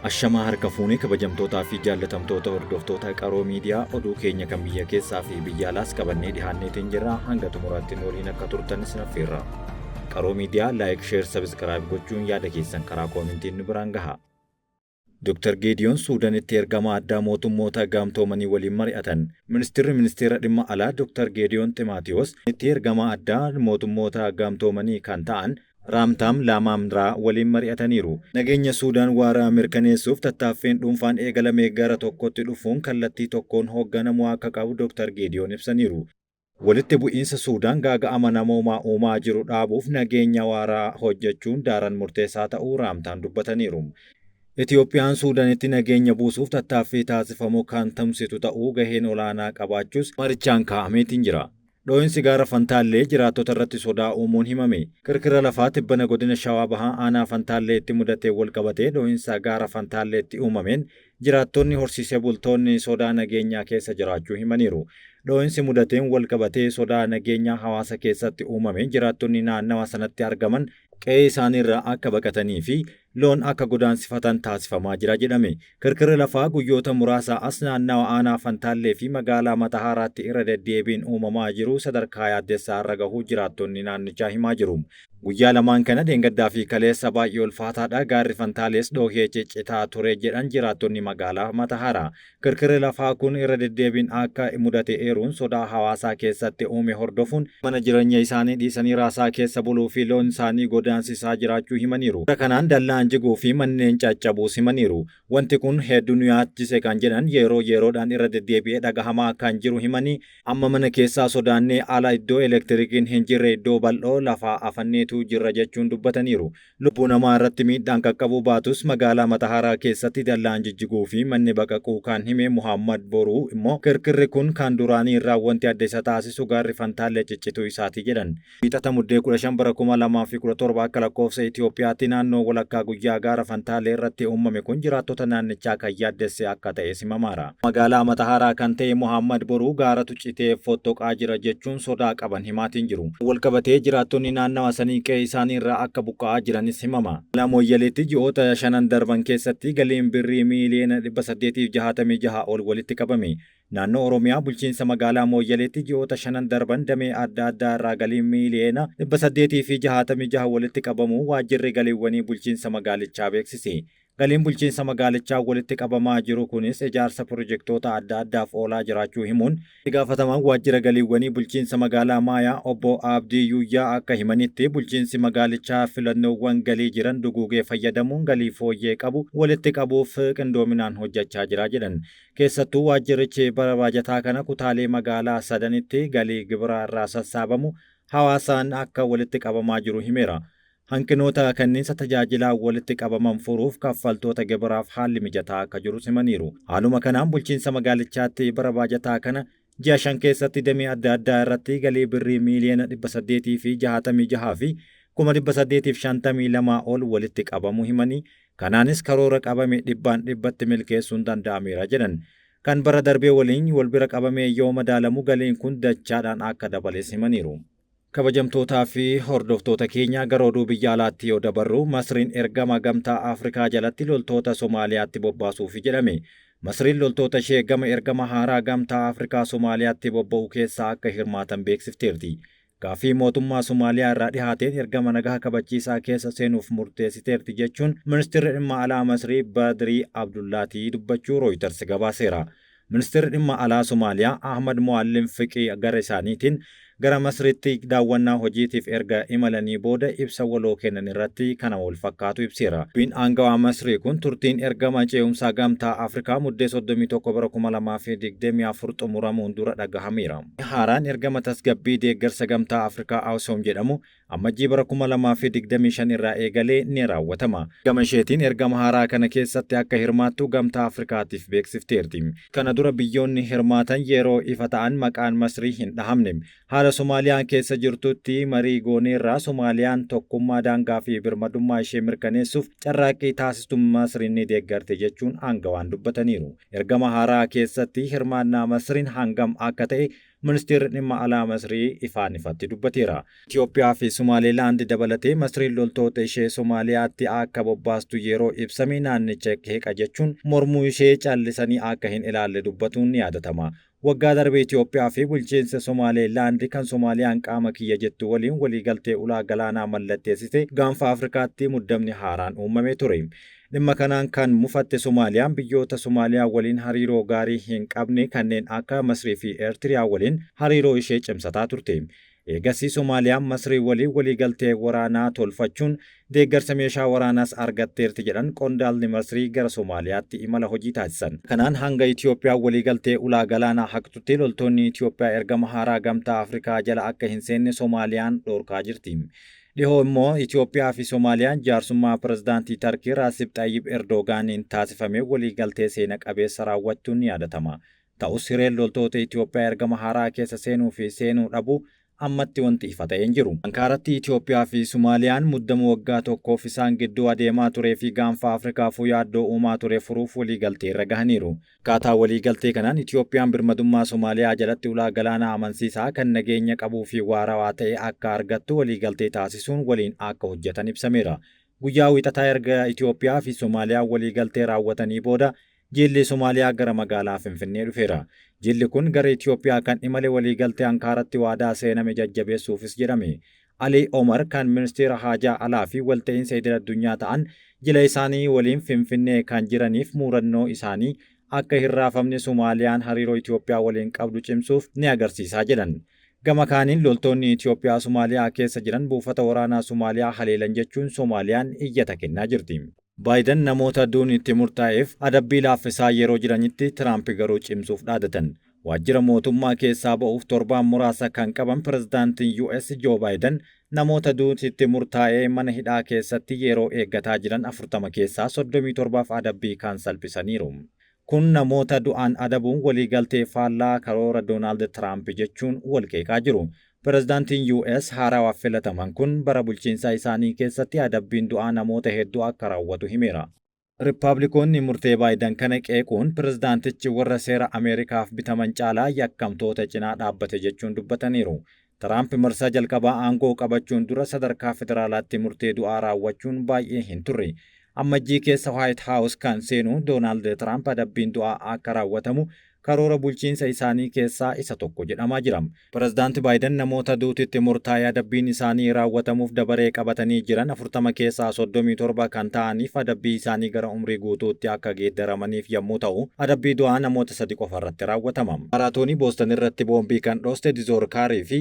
Ashamaa harka fuunee kabajamtootaa fi jaallatamtoota hordoftoota Qaroo Miidiyaa, oduu keenya kan biyya keessaa fi biyya alaas qabannee dhihaanneetiin jirra. Hanga xumuraatti nu waliin akka turtan isin affeerra. Qaroo Miidiyaa like, share, subscribe gochuun yaada keessan karaa koomentiin nu biraan gaha. Dr. Geediyoon Suudanitti ergama addaa mootummoota gamtoomanii waliin mari'atan. Ministeerri Ministeera Dhimma Alaa Dr. Geediyoon Ximaatiyoos itti ergama addaa mootummoota gamtoomanii kan ta'an Raamtaam Laamaamraa waliin mari'ataniiru. Nageenya Suudaan waaraa mirkaneessuuf tattaaffiin dhuunfaan eegalame gara tokkotti dhufuun kallattii tokkoon hoogganamuu akka qabu Dr. Geediyoon ibsaniiru. Walitti bu'iinsa Suudaan gaaga'ama namoomaa uumaa jiru dhaabuuf nageenya waaraa hojjechuun daaran murteessaa ta'uu Raamtaan dubbataniiru. Itiyoophiyaan Suudaanitti nageenya buusuuf tattaaffii taasifamu kan tumsitu ta'uu gaheen olaanaa qabaachuus marichaan kaa'ameetiin jira. Dhoo'insi gaara Fantaallee jiraattota irratti sodaa uumuun himame. Kirkira lafaa tibbana godina Shawaa Bahaa aanaa Fantaalleetti mudatee wal qabatee dhoo'insa gaara Fantaalleetti uumameen jiraattonni horsiisee bultoonni sodaa nageenyaa keessa jiraachuu himaniiru. Dhoo'insi mudateen wal qabatee sodaa nageenyaa hawaasa keessatti uumameen jiraattonni naannawa sanatti argaman qe'ee isaaniirraa akka baqatanii fi loon akka godaansifatan taasifamaa jira jedhame. Kirkirri lafaa guyyoota muraasa as naannawa aanaa Fantaallee fi magaalaa Matahaaraatti irra deddeebiin uumamaa jiru sadarkaa yaaddessaa irra gahuu jiraattonni naannichaa himaa jiru. Guyyaa lamaan kana, dheengaddaa fi kaleessa, baay'ee ulfaataadha. Gaarri Fantaalees dhoohee ciccitaa ture jedhan jiraattonni magaalaa Matahaaraa. Kirkirri lafaa kun irra deddeebiin akka mudate eeruun, sodaa hawaasaa keessatti uume hordofuun mana jireenya isaanii dhiisanii raasaa keessa buluu fi loon isaanii godaansisaa jiraachuu himaniiru. Kanaan dallaan jiguu fi manneen caccabuus himaniiru. Wanti kun hedduu nu yaachise kan jedhan, yeroo yeroodhaan irra deddeebi'ee dhagahamaa kan jiru himanii, amma mana keessaa sodaannee ala iddoo elektirikiin hin jirre iddoo bal'oo lafaa afanneetu jirra jechuun dubbataniiru. Lubbuu namaa irratti miidhaan qaqqabuu baatus magaalaa Mataharaa keessatti dallaan jijjiguu fi manni baqaquu kan hime Muhammad Boruu immoo, kirkirri kun kan duraanii irraa wanti adda isa taasisu gaarri Fantaallee ciccituu isaati jedhan. Wiixata Muddee 15 bara 2017 akka lakkoofsa Itoophiyaatti naannoo walakkaa guyyaa gaara Fantaallee irratti uumame kun jiraattota naannichaa kan yaaddesse akka ta'e himamaara. Magaalaa Mataharaa kan ta'e Muhammad Boruu gaaratu citee fottoqaa jira jechuun sodaa qaban himaatiin jiru. Walqabatee jiraattonni naannawa sanii qe'ee isaanii irraa akka buqqa'aa jiranis himama. Magaalaa Mooyyaleetti ji'oota shanan darban keessatti galiin birrii miiliyoona 866 ol walitti qabame. Naannoo Oromiyaa, bulchiinsa magaalaa Mooyyaleetti ji'oota shanan darban damee adda addaa irraa galiin miiliyoona 866 walitti qabamuu waajjirri galiiwwanii bulchiinsa magaalichaa beeksise. Galiin bulchiinsa magaalichaa walitti qabamaa jiru kunis ijaarsa pirojektoota adda addaaf oolaa jiraachuu himuun, itti gaafatamaan waajjira galiiwwanii bulchiinsa magaalaa Maayaa obbo Abdii Yuuyyaa akka himanitti, bulchiinsi magaalichaa filannoowwan galii jiran duguugee fayyadamuun galii fooyyee qabu walitti qabuuf qindoominaan hojjechaa jira jedhan. Keessattuu waajjirichi bara baajataa kana kutaalee magaalaa sadanitti galii gibiraa irraa sassaabamu hawaasaan akka walitti qabamaa jiru himeera. Hanqinoota kenniinsa tajaajilaa walitti qabaman furuuf kaffaltoota gibiraaf haalli mijataa akka jiru himaniiru. Haaluma kanaan bulchiinsa magaalichaatti bara baajataa kana ji'a 5 keessatti damee adda addaa irratti galii birrii miiliyoona 866 fi 852,000 ol walitti qabamuu himanii, kanaanis karoora qabame dhibbaan dhibbatti milkeessuun danda'ameera jedhan. Kan bara darbee waliin wal bira qabamee yoo madaalamu galiin kun dachaadhaan akka dabales himaniiru. Kabajamtootaa fi hordoftoota keenya, gara oduu biyya alaatti yoo dabarru, Masriin ergama Gamtaa Afrikaa jalatti loltoota Somaaliyaatti bobbaasuufi jedhame. Masriin loltoota ishee gama ergama haaraa Gamtaa Afrikaa Somaaliyaatti bobba'u keessaa akka hirmaatan beeksifteerti. Gaaffii mootummaa Somaaliyaa irraa dhihaateen ergama nagaa kabachiisaa keessa seenuuf murteessiteerti jechuun ministeerri dhimma alaa Masrii Badrii Abdullaatii dubbachuu Rooyiters gabaaseera. Ministeerri dhimma alaa Somaaliyaa Ahmad Moallim Fiqii gara isaaniitiin gara Masriitti daawwannaa hojiitiif erga imalanii booda ibsa waloo kennan irratti kana wal fakkaatu ibseera. Dubbiin aangawaa Masrii kun turtiin ergama ce'umsaa Gamtaa Afrikaa Muddee 31 bara 2024 xumuramuun dura dhagahameera. Haaraan ergama tasgabbii deeggarsa Gamtaa Afrikaa AUSSOM jedhamu Ammajjii bara 2025 irraa eegalee ni raawwatama. Gama isheetiin ergama haaraa kana keessatti akka hirmaattu Gamtaa Afrikaatiif beeksifteerti. Kana dura biyyoonni hirmaatan yeroo ifa ta'an maqaan Masrii hin dhahamne. Haala Somaaliyaan keessa jirtutti marii gooneerra. Somaaliyaan tokkummaa daangaa fi birmadummaa ishee mirkaneessuuf carraaqqii taasistu Masriin ni deeggarte jechuun aangawaan dubbataniiru. Ergama haaraa keessatti hirmaannaa Masriin hangam akka ta'e Ministeerri Dhimma Alaa Masrii ifaan ifatti dubbateera. Itoophiyaa fi Somaalilaand dabalatee Masriin loltoota ishee Somaaliyaatti akka bobbaastu yeroo ibsame naannicha qeeqa jechuun mormuu ishee callisanii akka hin ilaalle dubbatuun ni yaadatama. Waggaa darbe Itoophiyaa fi bulchiinsa Somaalilaand kan Somaaliyaan qaama kiyya jettu waliin waliigaltee ulaa galaanaa mallatteessite gaanfa Afrikaatti muddamni haaraan uumamee ture. Dhimma kanaan kan mufatte Somaaliyaan biyyoota Somaaliyaa waliin hariiroo gaarii hin qabne kanneen akka Masrii fi Eertiriyaa waliin hariiroo ishee cimsataa turte. Eegasii Somaaliyaan Masrii waliin waliigaltee waraanaa tolfachuun deeggarsa meeshaa waraanaas argatteerti jedhan qondaalli Masrii gara Somaaliyaatti imala hojii taasisan. Kanaan hanga Itoophiyaa waliigaltee ulaa galaanaa haqxutti loltoonni Itoophiyaa ergama haaraa Gamtaa Afrikaa jala akka hin seenne Somaaliyaan dhorkaa jirti. Dhihoo immoo Itoophiyaa fi Somaaliyaan jaarsummaa pirezidaantii Tarkii Raasib Xayyib Erdogaaniin taasifame waliigaltee seena qabeessa raawwachuun ni yaadatama. Ta'us hireen loltoota Itoophiyaa ergama haaraa keessa seenuu fi seenuu dhabuu ammatti wanti ifa ta'ee hin jiru. Ankaaratti Itoophiyaa fi Somaaliyaan muddama waggaa tokkoof isaan gidduu adeemaa turee fi gaanfa Afrikaafuu yaaddoo uumaa ture furuuf waliigaltee irra gahaniiru. Akkaataa waliigaltee kanaan Itoophiyaan birmadummaa Somaaliyaa jalatti ulaa galaanaa amansiisaa kan nageenya qabuu fi waarawaa ta'e akka argattu waliigaltee taasisuun waliin akka hojjetan ibsameera. Guyyaa Wiixataa erga Itoophiyaa fi Somaaliyaan waliigaltee raawwatanii booda jilli Somaaliyaa gara magaalaa Finfinnee dhufeera. Jilli kun gara Itoophiyaa kan imale waliigaltee Ankaaratti waadaa seename jajjabeessuufis jedhame. Ali Omar kan ministeera haajaa alaa fi walta'iinsa idil addunyaa ta'an jila isaanii waliin Finfinnee kan jiraniif muurannoo isaanii akka hin raafamne Somaaliyaan hariiroo Itoophiyaa waliin qabdu cimsuuf ni agarsiisaa jedhan. Gama kaaniin loltoonni Itoophiyaa Somaaliyaa keessa jiran buufata waraanaa Somaaliyaa haleelan jechuun Somaaliyaan iyyata kennaa jirti. Baayiden namoota duun itti murtaa'eef adabbii laaffisaa yeroo jiranitti Tiraamp garuu cimsuuf dhaadatan. Waajjira mootummaa keessaa ba'uuf torbaan muraasa kan qaban pirezidaantiin US Joo Baayiden namoota duuti itti murtaa'ee mana hidhaa keessatti yeroo eeggataa jiran 40 keessaa 37f adabbii kan salphisaniiru. Kun namoota du'aan adabuun waliigaltee faallaa karoora Doonaald Tiraamp jechuun wal qeeqaa jiru. Pirezidaantiin US haarawaaf filataman kun bara bulchiinsaa isaanii keessatti adabbiin du'aa namoota hedduu akka raawwatu himeera. Riippablikoonni murtee Baayiden kana qeequun pirezidaantichi warra seera Ameerikaaf bitaman caalaa yakkamtoota cinaa dhaabbate jechuun dubbataniiru. Tiraamp marsaa jalqabaa aangoo qabachuun dura sadarkaa federaalaatti murtee du'aa raawwachuun baay'ee hin turre. Ammajjii keessa White House kan seenu Doonaald Tiraamp adabbiin du'aa akka raawwatamu karoora bulchiinsa isaanii keessaa isa tokko jedhamaa jira. Pirezidaanti Baayiden namoota duutitti murtaa'ee adabbiin isaanii raawwatamuuf dabaree qabatanii jiran 40 keessaa 37 kan ta'aniif adabbii isaanii gara umrii guutuutti akka geeddaramaniif yommuu ta'u, adabbii du'aa namoota 3 qofa irratti raawwatama. Maaraatoonii Booston irratti boombii kan dhooste Dizoor Kaarii fi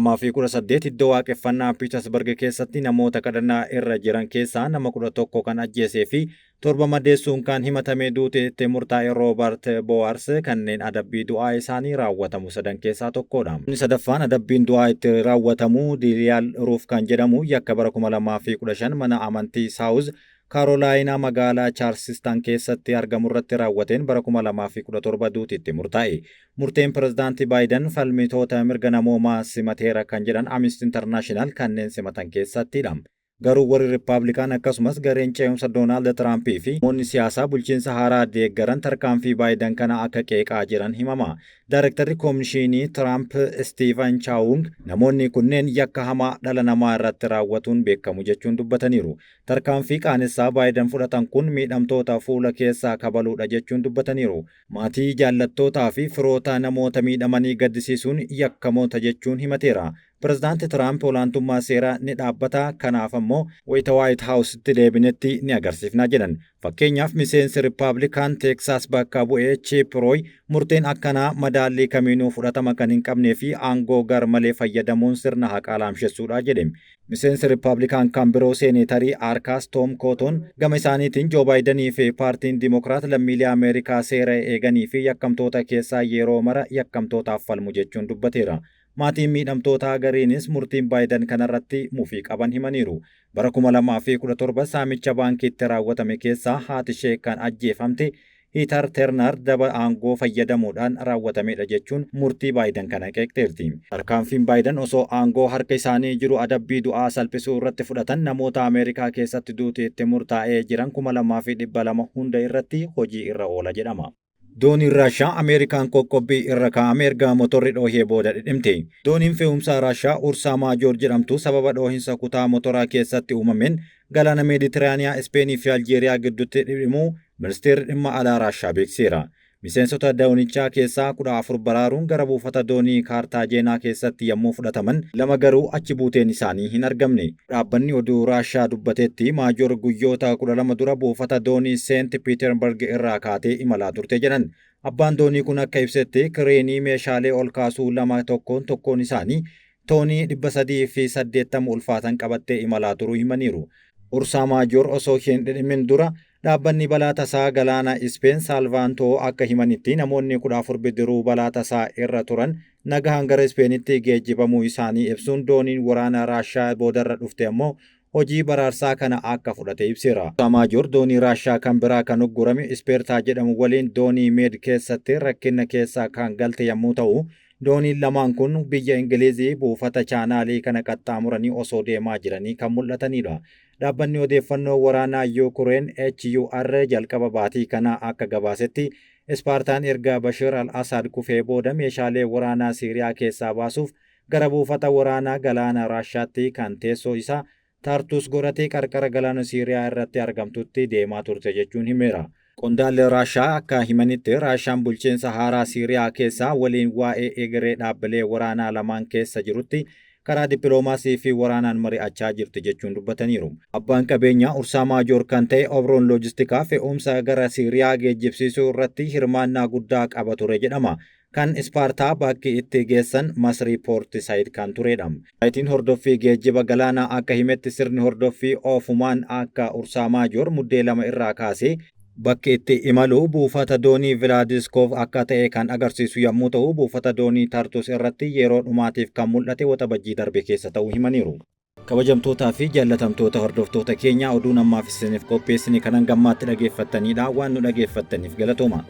2018 iddoo waaqeffannaa Piitersburg keessatti namoota kadhannaa irra jiran keessaa nama 11 kan ajjeesee fi 7 madeessuun kan himatamee duuteetti murtaa'e Roobert Bowaars kanneen adabbii du'aa isaanii raawwatamu sadan keessaa tokkodha. Inni sadaffaan adabbiin du'aa itti raawwatamu Diiliyaal Ruuf kan jedhamu yakka bara 2015 mana amantii Saawuz Kaarolaayinaa magaalaa Chaarlsistan keessatti argamu irratti raawwateen bara 2017 duutitti murtaa'e. Murteen pirezidaantii Baayiden falmitoota mirga namoomaa simateera kan jedhan Amnesty International kanneen simatan keessattidha. Garuu warri Riippablikaan akkasumas gareen ce'umsa Doonaald Tiraampii fi namoonni siyaasaa bulchiinsa haaraa deeggaran tarkaanfii Baayiden kana akka qeeqaa jiran himama. Daayirektarri Koomishinii Tiraamp Stiivan Chaawung namoonni kunneen yakka hamaa dhala namaa irratti raawwatuun beekamu jechuun dubbataniiru. Tarkaanfii qaanessaa Baayiden fudhatan kun miidhamtoota fuula keessaa kabaluudha jechuun dubbataniiru. Maatii jaallattootaa fi firoota namoota miidhamanii gaddisiisuun yakkamoota jechuun himateera. Pirezidaanti Tiraamp olaantummaa seeraa ni dhaabbata, kanaaf ammoo wayita Waayit Haawusitti deebinetti ni agarsiifna jedhan. Fakkeenyaaf miseensi Riippablikaan Teeksaas bakka bu'ee Chiip Rooy murteen akkanaa madaallii kamiinuu fudhatama kan hin qabnee fi aangoo gar malee fayyadamuun sirna haqaa laamshessuudha jedhe. Miseensi Riippablikaan kan biroo seeneetarii Arkaas Toom Kootoon gama isaaniitiin Joo Baayidanii fi paartiin Dimokiraat lammiilee Ameerikaa seera eeganii fi yakkamtoota keessaa yeroo mara yakkamtootaaf falmu jechuun dubbateera. Maatiin miidhamtootaa gariinis murtiin Baayiden kanarratti mufii qaban himaniiru. Bara 2017 saamicha baankiitti raawwatame keessaa haati ishee kan ajjeefamte Hiitar Ternar daba aangoo fayyadamuudhaan raawwatamedha jechuun murtii Baayiden kana qeeqxeerti. Tarkaanfiin Baayiden osoo aangoo harka isaanii jiru adabbii du'aa salphisuu irratti fudhatan namoota Ameerikaa keessatti duuti itti murtaa'ee jiran 2200 hunda irratti hojii irra oola jedhama. Dooniin Raashaa Ameerikaan qoqqobbii irra kaa'ame erga motorri dhoohee booda dhidhimte. Dooniin fe'umsaa Raashaa Ursaa Maajoor jedhamtu sababa dhoohinsa kutaa motoraa keessatti uumameen galaana Meeditiraaniyaa Ispeenii fi Aljeeriyaa gidduutti dhidhimuu ministeerri dhimma alaa Raashaa beeksiseera. Miseensota doonichaa keessaa 14 baraaruun gara buufata doonii Kaartaajeenaa keessatti yommuu fudhataman, 2 garuu achi buuteen isaanii hin argamne. Dhaabbanni oduu Raashaa dubbatetti Maajoor guyyoota 12 dura buufata doonii Seent Piiterbarg irraa kaatee imalaa turte jedhan. Abbaan doonii kun akka ibsetti kireenii meeshaalee ol kaasuu 2 tokkoon tokkoon isaanii toonii 380 ulfaatan qabattee imalaa turuu himaniiru. Ursaa Maajoor osoo hin dhidhimin dura Dhaabbanni balaa tasaa galaana Ispeen Saalvaantoo akka himanitti namoonni 14 bidiruu balaa tasaa irra turan nagahaan gara Ispeenitti geejjibamuu isaanii ibsuun dooniin waraana Raashaa boodarra dhufte ammoo hojii baraarsaa kana akka fudhate ibseera. Ursaa Maajoor doonii Raashaa kan biraa kan uggurame Ispeertaa jedhamu waliin doonii Meed keessatti rakkinna keessa kan galte yammuu ta'u, dooniin lamaan kun biyya Ingilizii buufata Chaanaalii kana qaxxaamuranii osoo deemaa jiranii kan mul'ataniidha. Dhaabbanni odeeffannoo waraanaa Yuukureen HUR jalqaba baatii kanaa akka gabaasetti, Ispaartaan erga Bashir al-Asaad kufee booda meeshaalee waraanaa Siiriyaa keessaa baasuuf gara buufata waraanaa galaana Raashaatti kan teessoo isaa Taartuus godhate qarqara galaana Siiriyaa irratti argamtutti deemaa turte jechuun himeera. Qondaalli Raashaa akka himanitti, Raashaan bulchiinsa haaraa Siiriyaa keessaa waliin waa'ee egeree dhaabbilee waraanaa lamaan keessa jirutti karaa dippiloomaasii fi waraanaan mari'achaa jirti jechuun dubbataniiru. Abbaan qabeenyaa Ursaa Maajoor kan ta'e Obroon Loojistikaa fe'umsa gara Siiriyaa geejjibsiisuu irratti hirmaannaa guddaa qaba ture jedhama. Kan Ispaartaa bakki itti geessan Masrii Poorti Saayid kan turedha. Saayitiin hordoffii geejjiba galaanaa akka himetti sirni hordoffii ofumaan akka Ursaa Maajoor Muddee 2 irraa kaasee bakki itti imalu buufata doonii Vilaadiskoov akka ta'e kan agarsiisu yammuu ta'u, buufata doonii Tartus irratti yeroo dhumaatiif kan mul'ate Waxabajjii darbe keessa ta'uu himaniiru. Kabajamtootaa fi jaallatamtoota hordoftoota keenyaa oduun ammaaf isiniif qopheessine kan hanga ammaatti dhageeffattaniidha. Waan nu dhageeffattaniif galatooma.